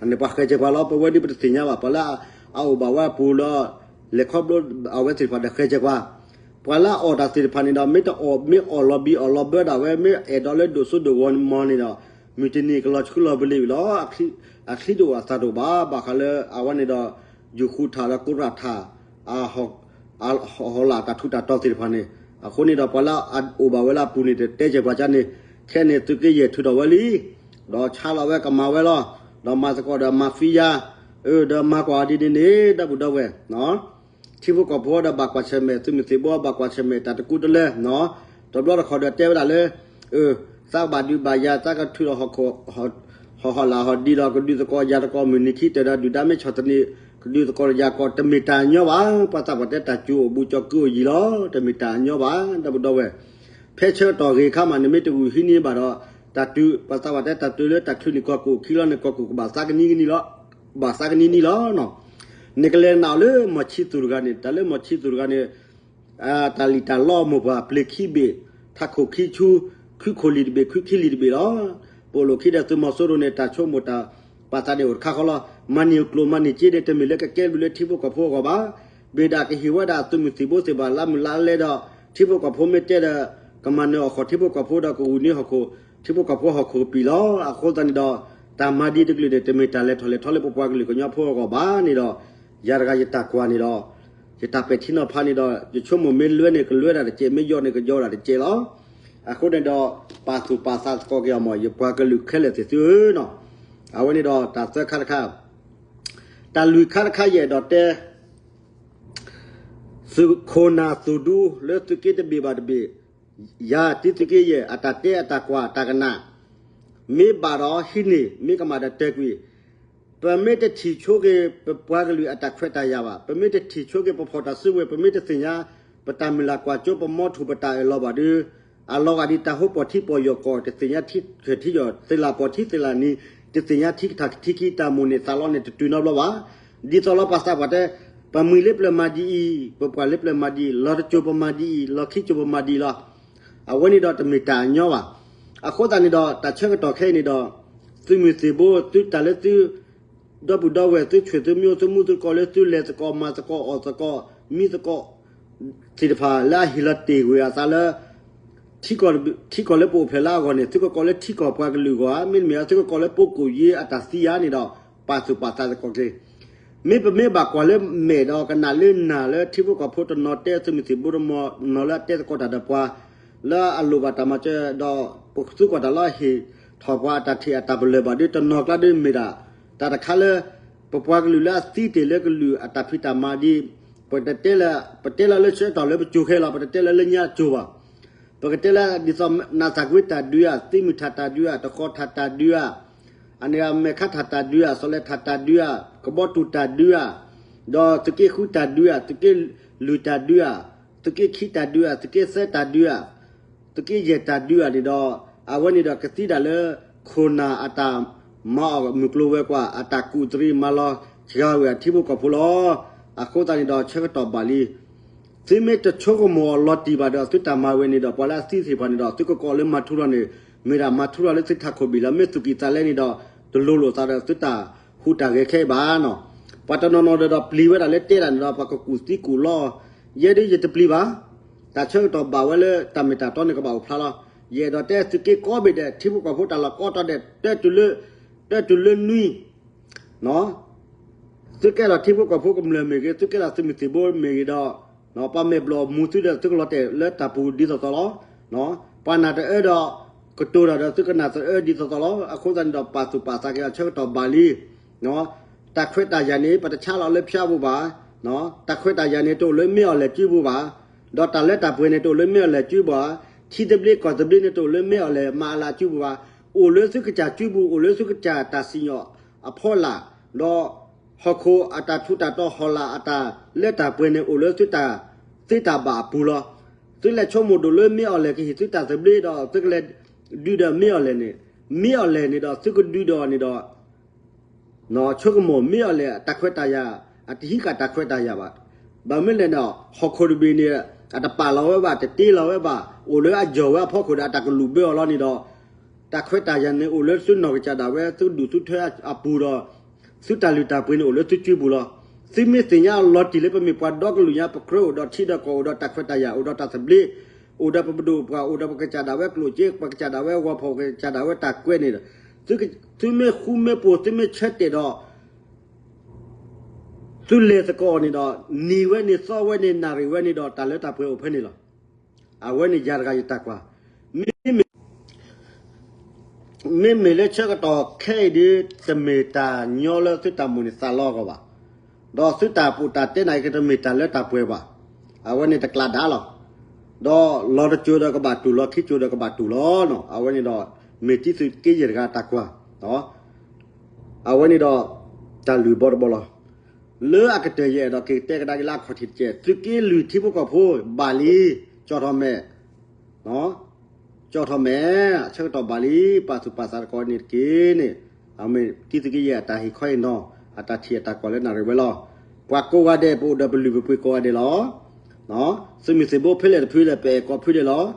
အန့ၣ်ပှၤဃဲၤကဲၤပှၤလီၤ. ပဝဲဒ်ပတသ့ၣ်ညါဘၣ် ပှၤလၢအအိၣ်ဘၣ်ဝဲအပူၤလၢ လဲၤခီဖျိအဝဲသ့ၣ်တဖၣ်ဒီးဃဲၤကဲၤပှၤ ပှၤလၢအအီၣ်တၢ်သ့ၣ်တဖၣ်န့ၣ်ဒီး မ့ၢ်တအီၣ် မ့ၢ်အီၣ်လီၤဘံအီၣ်လီၤဘၢဒၣ်ဝဲ မ့ၢ်အဲၣ်ဒိးလၢဒိၣ်စိဒိၣ်ဂီၤမီၤန့ၣ်ဒီး မုၢ်တနံၤကလီၤဆူလီၤပလ့ၤဝံၤလီၤ. အချံတအိၣ်အသၣ်တအိၣ်ဘၣ်. ဘၣ်ဃးလၢအဝဲန့ၣ်ဒီး ယဃူထၣ်ဒီးကိရၣ်ထၣ် ဟီၣ်လာ်တၢ်ထူးတၢ်တီၤသ့ၣ်တဖၣ်န့ၣ်, အဃိန့ၣ်ဒီးပှၤလၢအအိၣ်ဘၣ်ဝဲလၢအပူၤန့ၣ် တတဲကဲၤပှၤကါန့ၣ်, ခဲန့ၣ်သုးက့ယဲၢ်ထုးထီၣ်ဝဲလံ, ဒီးဆါလီၤဝဲကမၤဝဲလီၤ. ဒီးမၤသကိးဒီးမၤဖံယါ, အၢ ဒီးမၤကွၢ်ဒ်န့ၣ်န့ၣ် ဒီပုၢ်ဒီဝဲၢ် ထံဖိကီၢ်ဖိဒီးဘၣ်ကွၢ်ဆၢၣ်မဲာ် သုးမုၢ်သံၣ်ဘိဘၣ်ကွၢ်ဆၢၣ်မဲာ်တၢ်တကူတလၢ, တဘျီတခီၣ်ဒီးတဲဝဲဒၣ်လၢ သးဘၣ်ဒုးဘၣ်ယၤ သးကထုးဒီး ဟီၣ်ဟီၣ်လာ်ဟီၣ်ဒံးဒီး ကဒုးသကိးယၤသကိး မုၢ်နံၤခံတၢၢ်ဒီး ဒုၣ်ဒါမ့ၢ်ဆီၣ်သနံး ကဒုးသကိးယၤသကိး တမ့ၢ်တၢ်ညီဘၣ်. ပှၤသးပှၢ်တဲတၢ်စူၤအိၣ်ဘူးကၠီၤကုအိၣ်ယံၤလီၤ. တမ့ၢ်တၢ်ညီဘၣ် ဒီပုၢ်ဒီဝဲၢ်, ဖဲဆၢကတီၢ်ဂ့ၤအခါမးန့ၣ် မ့ၢ်တဂုာ်ဟံးန့ၢ်ဘၣ်ဒီး တၢ်တုၤ ပှၤသးပှၢ်တဲတၢ်တုၤလၢတၢ်ချုးန့ၣ် ကီၢ်ကိၣ်ခံလီၤန့ၣ် ကီၢ်ကိၣ်ကဘၣ်သးကနံကနံလီၤ. ဘၣ်သးကနံနံလီၤ. နကလဲၤနာ်အီၤလၢမီၢ်ဆံသူၣ်တဂၤန့ၣ် တၢ်လၢမီၢ်ဆံသူၣ်တဂၤန့ၣ် တၢ်လံၣ်တၢ်လီမိၢ်ပှၢ် ပျ့ၤခံဘ့ၣ် ထးခိၣ်ခံဆူ ခုခိၣ်လံာ်တဘ့ၣ် ခုခံလံာ်တဘ့ၣ်လီၤ. ပအိၣ်လိာ်ခံဒီးသုးမီၤစိရိၤန့ၣ် တၢ်ဆိကမိၣ်တၢ်ပာ်သးန့ၣ်အိၣ်တခါဃီလီၤ. မၤန့ၢ်ကျိၣ်မၤန့ၢ်စ့န့ၣ် တမ့ၢ်လၢကကဲဘျုးလၢထံဖိကီၢ်ဖိအဂီၢ်ဘၣ်. ဘၣ်ဒၣ်ကဟ့ၣ်ဝဲဒၣ်သုးမုၢ်သံၣ်ဘိသ့ၣ်တဖၣ်လၢမုၢ်လၢ်လဲဒီး ထံဖိကီၢ်ဖိမ့ၢ်တဲဒီး ကမၤနၢၤအီၣ်ဃီၣ်ထံဖိကီၢ်ဖိဒီးကဂုာ်န့ၢ်ဟီၣ်ခိၣ် ထံဖိကီၢ်ဖိဟီၣ်ခိၣ်ကပံာ်လီၤ. အဃိသတးန့ၣ်ဒီး တၢ်မၤဒ်တကလုာ်န့ၣ် တမ့ၢ်တၢ်လဲၤထီၣ်လဲၤထီလၢပပှၤကလုာ်ကညီဖိအဂီၢ်ဘၣ်န့ၣ်ဒီး ယၤတဂၤယတၢ်ကွၢ်န့ၣ်ဒီး ယတၢ်ပဲာ်ထံနီၤဖးန့ၣ်ဒီး ယဆိကမိၣ်မ့ၢ်လွဲန့ၣ် ကလွဲဒၣ်တကဲး မ့ၢ်ယိာ်န့ၣ် ကယိာ်ဒၣ်တကဲးလီၤ. အဃိန့ၣ်ဒီး ပာ်သူၣ်ပာ်သးသကိးက့ၤအီၤမး ယပှၤကလုာ်ခဲလၢာ်သ့ၣ်သုဧၢနီၤ. အဝဲန့ၣ်ဒီးတၢ်သၢခါတခါ, တၢ်လွံၢ်ခါတခါယအဲၣ်ဒိးတဲ သုးခိၣ်နၢ်သူၣ်ဒူလၢသုးက့တဘ့ၣ်ဘၣ်တဘ့ၣ်, ယၤတံသုးက့ယဲၢ် အတၢ်တဲအတၢ်ကွၢ်တၢ်ကနၣ်, မ့ၢ်ဘၣ်ဒီးဟံးန့ၢ် မ့ၢ်ကမၣ်ဒီးတဲာ်ကွံာ်, ပမ့ၢ်တထံၣ်ဆိက့ၤ ပပှၤကလုာ်အတၢ်ခွဲးတၢ်ယာ်ဘၣ်, ပမ့ၢ်တထံၣ်ဆိက့ၤ ပဖီၣ်တၢ်စုကဝဲၤ, ပမ့ၢ်တသ့ၣ်ညါ ပတၢ်မုၢ်လၢ်ကွၢ်စိ ပမီထူၣ်ပတၢ်အၢၣ်လီၤဘၣ်ဒီး အလီၤဂာ်ဒ်တၢ်ဟိပီၢ်ထံပီၢ်ယီၢ်ကီၢ် တသ့ၣ်ညါထံချၢၣ်ထံယီၢ် သ့ၣ်လၢပီၢ်ထံသ့ၣ်လၢနံၤ တသ့ၣ်ညါထံကထၢၣ်ထံခံ တၢ်မိၣ်န့ၢ်သးလီန့ၣ် တတုၤနီတဘျီဘၣ်. ဒ်သိးလီၤပှၤသးပှၢ်တဲ ပမှံၤလၢပျၢၤမၤဒ်အံၤ, ပပှၢ်လၢပျၢၤမၤဒ်အံၤ, လီၤတစိၤပမၤဒ်အံၤ, လီၤခံစိၤပမၤဒ်အံၤလီၤ. အဝဲန့ၣ်ဒီးတမ့ၢ်တၢ်ညီဘၣ်. အဃိသတးန့ၣ်ဒီး တၢ်ဆၢကတီၢ်ခဲအံၤန့ၣ်ဒီး သုးမုၢ်သံၣ်ဘိ သုတၢ်လၢသု ဒီပုၢ်ဒီဝဲၢ် သုဆွေသုမျိုး သုမူသုကိးလၢသုလဲၤသကိးမၤသကိးအီၣ်သကိးမံသကိး သ့ၣ်တဖၣ်လၢအဟ့ၣ်လီၤတ့ၢ်ကွံာ်အသးလၢ ထံကီၢ်လၢပအိၣ်ဖျဲၣ်လၢအဂီၢ်န့ၣ် သုကကိးလၢထံကီၢ်ပှၤကလုာ်အဂီၢ်ဧါ, မ့တမ့ၢ် သုကကိးလၢပကိၣ်ယ့အတၢ်သံဧါန့ၣ်ဒီး ပာ်သူၣ်ပာ်သးသကိးက့ၤ မ့ၢ်ပမ့ၢ်ဘၣ်ကွၢ်လၢမဲာ်ဒီးကနၣ်လၢနၢ်လၢထံဖိကီၢ်ဖိတနီၤတဲသုးမုၢ်သံၣ်ဘိတနီၤလၢအတဲသကိးတၢ်ဒီးပှၤ လၢအလိၣ်ဘၣ်တၢ်မၤစၢၤဒီး ပသုကွၢ်တၢ်လၢအဟ့ၣ်ထီၣ်ပှၤအတၢ်ထံၣ်အတၢ်ပလၢၢ်ဘၣ်ဒီး တနီၤကျါဒီးမ့ၢ်ဒၣ် တၢ်တခါလၢ ပပှၤကလုာ်လၢအသံတ့ၢ်လၢကလုာ်အတၢ်ဖံးတၢ်မၤဒ် ပတတဲလၢ ပတဲလၢလၢဆၢကတီၢ်လၢပစိၤခဲလီၤ ပတတဲလၢလၢညါအစိၤဘၣ်. ပကတဲလၢဒ်သိးနးသးကွံတၢ်ဒုးဧါ, သံမုၢ်ထၣ်တၢ်ဒုးဧါ, တဃီထၣ်တၢ်ဒုးဧါ, အန့ၣ်မဲာ်ခါထၣ်တၢ်ဒုးဧါ, စီၤလဲၤထၣ်တၢ်ဒုးဧါ, ကဘီတူၢ်တၢ်ဒုးဧါ, ဒီးသုးက့ဃုတၢ်ဒုးဧါ, သုးက့လွံၢ်တၢ်ဒုးဧါ, သုးက့ခံတၢ်ဒုးဧါ, သုးက့သၢတၢ်ဒုးဧါ, သုးက့ယဲၢ်တၢ်ဒုးဧါန့ၣ်ဒီး အဝဲန့ၣ်ဒီးကသံဒၣ်လၢ ခိၣ်နၢ်အတၢ်မၤအီၣ်မုၢ်ကျိၤဝဲၤကွာ် အတၢ်ကူၣ်တရံးမၤလီၤစှၤဝဲအထံဖိကီၢ်ဖိလီၤ. အဃိသတးန့ၣ်ဒီးဆၢကတီၢ်ဘၣ်လံ. သုမ့ၢ်တဆိကမိၣ်အီၤလီၤတံၢ်ဘၣ်ဒီး သုတၢ်မၤဝဲန့ၣ်ဒီး ပှၤလၢအသံသ့ၣ်တဖၣ်န့ၣ်ဒီး သုကကိးလၢမၤထူရၤန့ၣ် မ့ၢ်ဒၣ်မၤထူရၤလၢသုထးခိၣ်ဘ့ၣ်လီၤ. မ့ၢ်သူၣ်ကံၢ်သးလဲန့ၣ်ဒီး တလိၤလိာ်သးဒီး သုတၢ်ဟူးတၢ်ဂဲၤခဲအံၤဘၣ်နီၤ. ပှၤတနီၤနီၤဒီး ပျံၤဝဲဒၣ်လၢတဲဒၣ်န့ၣ်ဒီး ပှၤကကူၣ်သံကူၣ်လီၤ, ယဲဒၣ်ယတပျံၤဘၣ်. တၢ်ဆၢကတီၢ်ဘၣ်ဝဲလၢတၢ်မ့ၢ်တၢ်တီန့ၣ် ကဘၣ်အိၣ်ဖျါလီၤ. ယအဲၣ်ဒိးတဲသုးက့ကိးဘ့ၣ်ဒဲး ထံဖိကီၢ်ဖိတၢ်လီၢ်ကိးတီၤဒဲး တၢတုၤလၢ တၢတုၤလၢနွံ သုကဲထီၣ်ထံဖိကီၢ်ဖိကမျၢၢ်မ့ၢ်ဂ့ၤ, သုကဲထီၣ်သုးမုၢ်သံၣ်ဘိမ့ၢ်ဂ့ၤဒီး ပှၤမဲာ်ဘျီၣ်မူသုဒီး သုကလီၤတဲာ်လၢတၢ်ပူၤဒ်သိးသိးလီၤ. ပှၤနၢ်တအၢဒီး ကတိၤတၢ်ဒီး သုကနၢ်တအၢဒ်သိးသိးလီၤ. အဃိသတးန့ၣ်ဒီး ပာ်သူၣ်ပာ်သးက့ၤအဆၢကတီၢ်ဘၣ်လံ. တၢ်ခွဲးတၢ်ယာ်န့ၣ် ပတဆါလီၤလၢဖၠါပူၤဘၣ်. တၢ်ခွဲးတၢ်ယာ်န့ၣ် တအိၣ်လၢမ့ၢ်အီၤလဲၣ်စုပူၤဘၣ်. ဒီးတၢ်လၢတၢ်ပှဲၤန့ၣ် တအိၣ်လၢမ့ၢ်အီၤလဲၣ်စုပူၤဘၣ်. ထံသဘျ့ကီၢ်သဘျ့န့ၣ် တအိၣ်လၢမ့ၢ်အီၤလဲၣ်မၤအလၤစုပူၤဘၣ်. အိၣ်လၢသုကစၢ်စုပူၤ, အိၣ်လၢသုကစၢ်တၢ်စံၣ်ညီၣ်အဖီလာ်, ဒီးဟီၣ်ခိၣ်အတၢ်ထူးတၢ်တီၤ ဟီၣ်လာ်အတၢ်လၢတၢ်ပှဲၤန့ၣ် အိၣ်လၢသုတၢ်သ့တၢ်ဘၣ်အပူၤလီၤ. သုလဲၤဆိကမိၣ်ဒိၣ်လၢမ့ၢ်အီၤလဲၣ်ကဟ့ၣ်သုတၢ်သဘျ့ဒီး သုကလဲၤဒုးဒီးမ့ၢ်အီၤလဲၣ်န့ၣ်, မ့ၢ်အီၤလဲၣ်န့ၣ်ဒီး သုကဒုးဒီးန့ၣ်ဒီး ဆိကမိၣ်မ့ၢ်အီၤလဲၣ် တၢ်ခွဲးတၢ်ယာ်, အတဟံးဃာ်တၢ်ခွဲးတၢ်ယာ်ဘၣ်. ဘၣ်မနုၤလဲၣ်န့ၣ် ဟီၣ်ခိၣ်တဘ့ၣ်န့ၣ် အတပာ်လီၤဝဲဘၣ်, တတ့လီၤဝဲဘၣ်, အိၣ်လၢအယီၢ်ဝဲအဖီခိၣ်ဒီး အတၢ်ကလုၢ်ဘၢအီၤလီၤန့ၣ်ဒီး တၢ်ခွဲးတၢ်ယာ်န့ၣ် အိၣ်လၢသုနီၢ်ကစၢ်ဒၣ်ဝဲ, သုဒူၣ်သုထွဲအပူၤဒီး သုတၢ်လုၢ်တၢ်ပှ့ၤန့ၣ် အိၣ်လၢသုစုပူၤလီၤ. သုမ့ၢ်သ့ၣ်ညါလီၤတံၢ်လၢပမ့ၢ်ပှၤဒီကလုာ်ညါ, ပကြၢးအိၣ်ဒီးထံဒီးကီၢ်, အိၣ်ဒီးတၢ်ခွဲးတၢ်ယာ်, အိၣ်ဒီးတၢ်သဘျ့, အိၣ်ဒီးပဒိၣ်ပပှၢ်, အိၣ်ဒီးပကစၢ်ဒၣ်ဝဲကျိၣ်စ့, ပကစၢ်ဒၣ်ဝဲဂီၤဖီၣ်, ပကစၢ်ဒၣ်ဝဲတၢ်ကွဲန့ၣ်ဒီး သုမ့ၢ်ဃူမ့ၢ်ဖိး, သုမ့ၢ်ဆၢတဲာ်ဒီး သုလဲၤသကိးန့ၣ်ဒီး နံၤဝဲန့ၣ်, သီဝဲန့ၣ်, နၣ်ရံၣ်ဝဲန့ၣ်ဒီး တၢ်လၢတၢ်ပှဲၤအိၣ်ဖဲန့ၣ်လီၤ. အဝဲန့ၣ်ယၤတဂၤယတၢ်ကွၢ်. မ့မ့ၢ် မ့မ့ၢ်လၢဆၢကတီၢ်ခဲအံၤဒ် တမ့ၢ်တၢ်ညီလၢသုတၢ်မိၣ်န့ၢ်သးလီအဂီၢ်ဘၣ်, ဒီးသုတၢ်ပူးတၢ်တဲနၢ်အံၤကတမ့ၢ်တၢ်လၢတၢ်ပှဲၤဘၣ်. အဝဲန့ၣ်တကျးဒၣ်လီၤ. ဒီးလီၤတစိၤဒီးကဘၣ်တူၢ်လီၤ, ခံစိၤဒီးကဘၣ်တူၢ်လီၤနီၤ. အဝဲန့ၣ်ဒီး မ့ၢ်တံသုးက့ယဲၢ်တဂၤတၢ်ကွၢ် အဝဲန့ၣ်ဒီး တၢ်လုၢ်ဘီတဘီလီၤ. လၢအကတၢၢ်ယအဲၣ်ဒိးက့ၤတဲကဒါက့ၤလၢအခီၣ်ထံးတကဲး, သုးက့လွံၢ်ထံဖိကီၢ်ဖိဘၣ်လံ, ကၠီၣ်ထီၣ်မဲာ်, ကၠီၣ်ထီၣ်မဲာ်, အဆၢကတီၢ်ဘၣ်လံ, ပာ်သူၣ်ပာ်သးတကိးန့ၣ်တက့ၢ်န့ၣ်, အမ့ၢ်တံသုးက့ယဲၢ်အတၢ်ဟ့ၣ်ခီဟ့ၣ်နီၤ, အတၢ်ထံၣ်အတၢ်ကွၢ်လၢနၣ်ရံၣ်ဝဲလီၤ. ပှၤကိးဂၤဒဲး ပအိၣ်ဒီးပလုၢ်ပပှ့ၤကိးဂၤဒဲးလီၤ. သုးမုၢ်သံၣ်ဘိဖဲလဲၣ်တဖုလဲၣ် ပအဲၣ်ကိးဖုဒဲးလီၤ.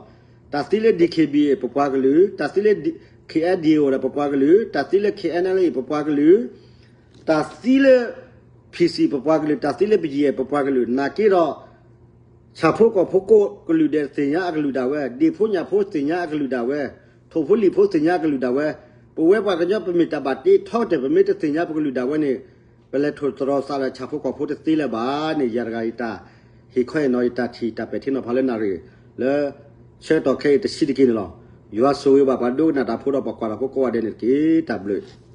တၢ်သံလၢ D K B A ပပှၤကလုာ်, တၢ်သံလၢ K N D O ဒီးပပှၤကလုာ်, တၢ်သံလၢ K N L A ပပှၤကလုာ်, တၢ်သံလၢ P C ပပှၤကလုာ်, တၢ်သံလၢ ပယဲၢ် ပပှၤကလုာ်, နာ်က့ဒီး ဆၣ်ဖိကီၢ်ဖိကိးကလုာ်ဒဲးသ့ၣ်ညါအကလုာ်ဒၣ်ဝဲ, ဒ့ၣ်ဖိညၣ်ဖိသ့ၣ်ညါအကလုာ်ဒၣ်ဝဲ, ထိၣ်ဖိလံၣ်ဖိသ့ၣ်ညါအကလုာ်ဒၣ်ဝဲ, ပဝဲပှၤကညီပမ့ၢ်တၢ်ဘၣ်တ့ထီကတၢၢ် ပမ့ၢ်တသ့ၣ်ညါပကလုာ်ဒၣ်ဝဲန့ၣ် ပလဲၤထိၣ်သတြီၤသးဒီးဆၣ်ဖိကီၢ်ဖိတသ့လၢၤဘၣ်န့ၣ် ယၤတဂၤယတၢ်ဟ့ၣ်ခီဟ့ၣ်နီၤ ယတၢ်ထံၣ်တၢ်ပဲာ်ထံနီၤဖးလၢနၣ်ရံၣ် လၢဆၢကတီၢ်ခဲအံၤတဆံးတက့ၢ်န့ၣ်လီၤ. ယွၤဆိၣ်ဂ့ၤဘၣ်ပှၤဒိကနၣ်တၢ်ဖိဒီးပှၤကွၢ်တၢ်ဖိကိးဂၤဒဲးန့ၣ်တက့ၢ်. တၢ်ဘျုး